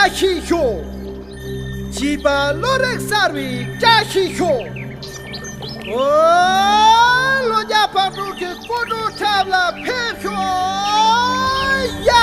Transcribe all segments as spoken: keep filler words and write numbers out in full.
བཀྲ་ཤིས་ཤོག་བྱིས་པ་བློ་རིག་གསར་བའི་བཀྲ་ཤིས་ཤོག་ཨོ། ལོ་བརྒྱ་ཕག་གྲུ་གི་སྐུ་གྲུབ་འཁྲབ་ལ་ཕེབས་ཤོག་ཡ།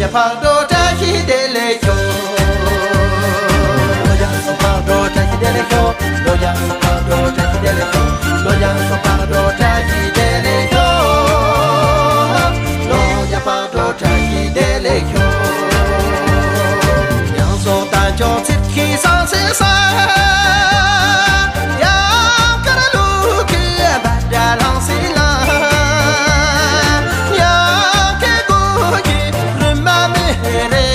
ཕག་གྲུ་བཀྲ་ཤིས་བདེ་ལེགས་ཤོག་ལོ་བརྒྱ་ཕག་གྲུ་བཀྲ་ཤིས་བདེ་ལེགས་ཤོག་ལོ་བརྒྱ་སོ་ཕག་གྲུ་བཀྲ་ཤིས་བདེ་ལེགས་ཤོག་ལོ་བརྒྱ་སོ་ཕག་གྲུ་བཀྲ་ཤིས་བདེ་ལེགས་ཤོག་ལོ་བརྒྱ་སོ་ཕག་གྲུ་བཀྲ་ཤིས་བདེ་ལེགས་ཤོག་ལོ་བརྒྱ་ཕག་གྲུ་བཀྲ་ཤིས་བདེ་ལེགས་ཤོག་ཡང་སོ་ད་ཅོག་ཚིག་གི་སང་སེ་ས། ཡང་དཀར་ལུག་གི་བ་དྲ་ལང་སི་ལ། ཡང་ཀེ་གོ་གི་རི་མ་མེ་རེ།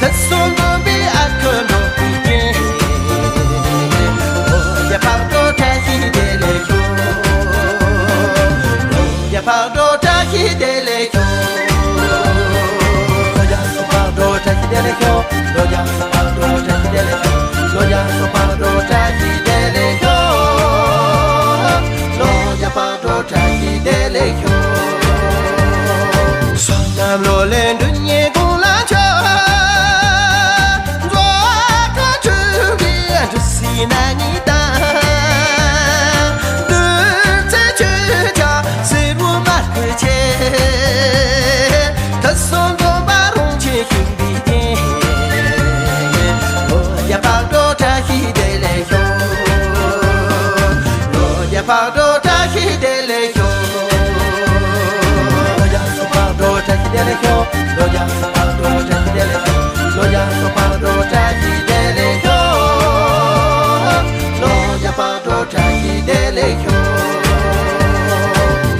ཐི་སོ་མགོན་པོའི་ཨ་ཁུ་འགྲོ་གི་རྒྱན། ལོ་བརྒྱ་ཕག་གྲུ་བཀྲ་ཤིས་བདེ་ལེགས་ཤོག་ལོ་བརྒྱ་ཕག་གྲུ་བཀྲ་ཤིས་བདེ་ལེགས། ལོ་བརྒྱ་སོ་ཕག་གྲུ་བཀྲ་ཤིས་བདེ་ལེགས་ཤོག་ལོ་བརྒྱ་སོ་ཕག་གྲུ་བཀྲ་ཤིས་བདེ་ལེགས་ཤོག་ལོ་བརྒྱ་སོ་ཕག་གྲུ་བཀྲ་ཤིས་བདེ་ལེགས་ཤོག་ལོ་བརྒྱ་ཕག་གྲུ་བཀྲ་ཤིས་བདེ་ལེགས་ཤོག་བསོད་ནམས་ལོ་ལེགས་འབྲུ་གཉིས་དགུང་ལ་འཆར། རྫོགས་པའི་ཆོས་ཀྱི་འབྲུ་སྲིད་ན་ཉིད་དང་། བདུད་རྩི་ཆོས་ཀྱང་སྲིད་པོ་མ་སྐུལ་ཆེ། ཐུགས་གསུང་འདོན་པ་རོང་ཆེན་ཤིང་པའི་རྒྱན། ལོ་བརྒྱ་ཕག་གྲུ་བཀྲ་ཤིས་བདེ་ལེགས་ཤོག་ལོ་བརྒྱ་ཕག་གྲུ་བཀྲ་ཤིས་བདེ་ལེགས་ཤོག་ལོ་བརྒྱ་སོ་ཕག་གྲུ་བཀྲ་ཤིས་བདེ་ལེགས་ཤོག་ལོ་བརྒྱ་སོ་ཕག་གྲུ་བཀྲ་ཤིས་བདེ་ལེགས་ཤོག་ལོ་བརྒྱ་སོ་ཕག་གྲུ་བཀྲ་ཤིས་བདེ་ལེགས་ཤོག་ལོ་བརྒྱ་ཕག་གྲུ་བཀྲ་ཤིས་བདེ་ལེགས་ཤོག་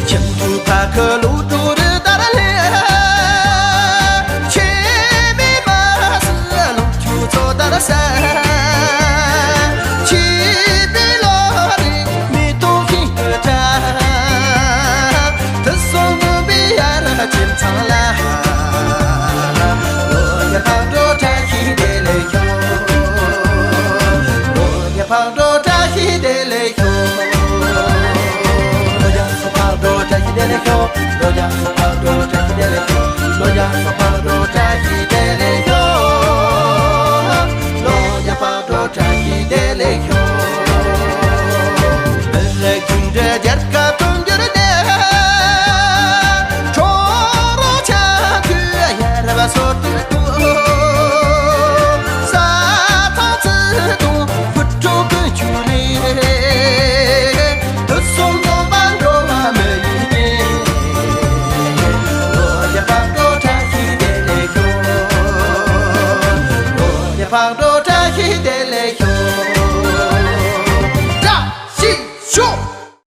ཁྱིམ་དུ་ཕ་ཁུ་ལུ་ཏུ་རི་ལྟར་ལེགས། ཆེ་མེ་མ་སི་ལུ་ཆུ་ཚོད་ལྟར་ས། ཆེ་པི་ལོ་རི་མེ་ཏོག་ཤིང་གི་བཀྲ། ཐུགས་གསུང་འདོན་པའི་ཡ་རབས་ཁྱིམ་ཚང་ལ། ལོ་བརྒྱ་ཕག་གྲུ་བཀྲ་ཤིས་བདེ་ལེགས་ཤོག་ལོ་བརྒྱ་ཕག་གྲུ་བཀྲ་ཤིས་བདེ་ལེགས་ཤོག་ལོ་བརྒྱ་སོ་ཕག་གྲུ་བཀྲ་ཤིས་བདེ་ལེགས་ཤོག་ལོ་བརྒྱ་སོ་